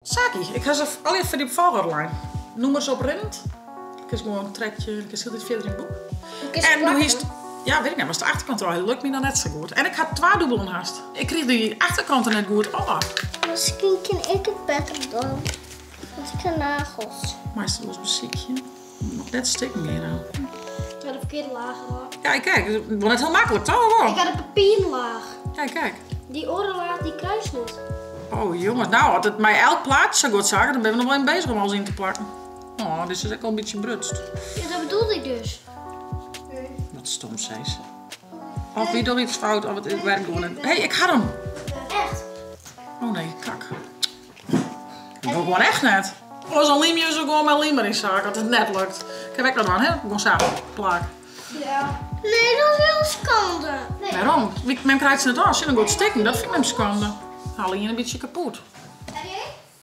Saki, ik ha se allegear foar dy op folchoarder lein. Nûmers oprinnend. Kinst gewoan trettjin, kinst hieltyd fierder yn it boek. En doe hiest, ja wit ik net, moatst de achterkant derôf helje, lukt my noch net sa goed. En ik ha twa dûbelen hast. Ik krige dy achterkant der net goed ôf. Miskien kin ik it better dwaan, want ik ha nagels. Meist it wolris besykje. Moat net stikken gean no. Ik ha de ferkearde laach derôf. Kijk, kijk, it wol net hiel maklik toch of wol? Ik ha de papieren laach. Kijk, kijk. Dy oare laach dy krijst net. Oh jonges, nou as it mei elk plaatsje sa goed sakket, dan binne we noch wol even bezich om alles yn te plakken. Oh, dizze is ek al in bytsje brutst. Ja, dat bedoelde ik dus. Wat stom sis. Of wy dogge iets fout, of it werkt gewoan net. Hé, ik ha him! Echt? Oh nee, kak. Dat wol gewoan echt net. Oars dan lymje we se gewoan mei lym deryn saak, as it net lukt. Kinne we ek noch dwaan, hè? Gewoan sa, plak. Ja. Nee, dat is hiel skande. Wêrom? Mem krijt se net ôf, se binne goed stikken. Dat fynt mem skande. Haal ien in bytsje kapot.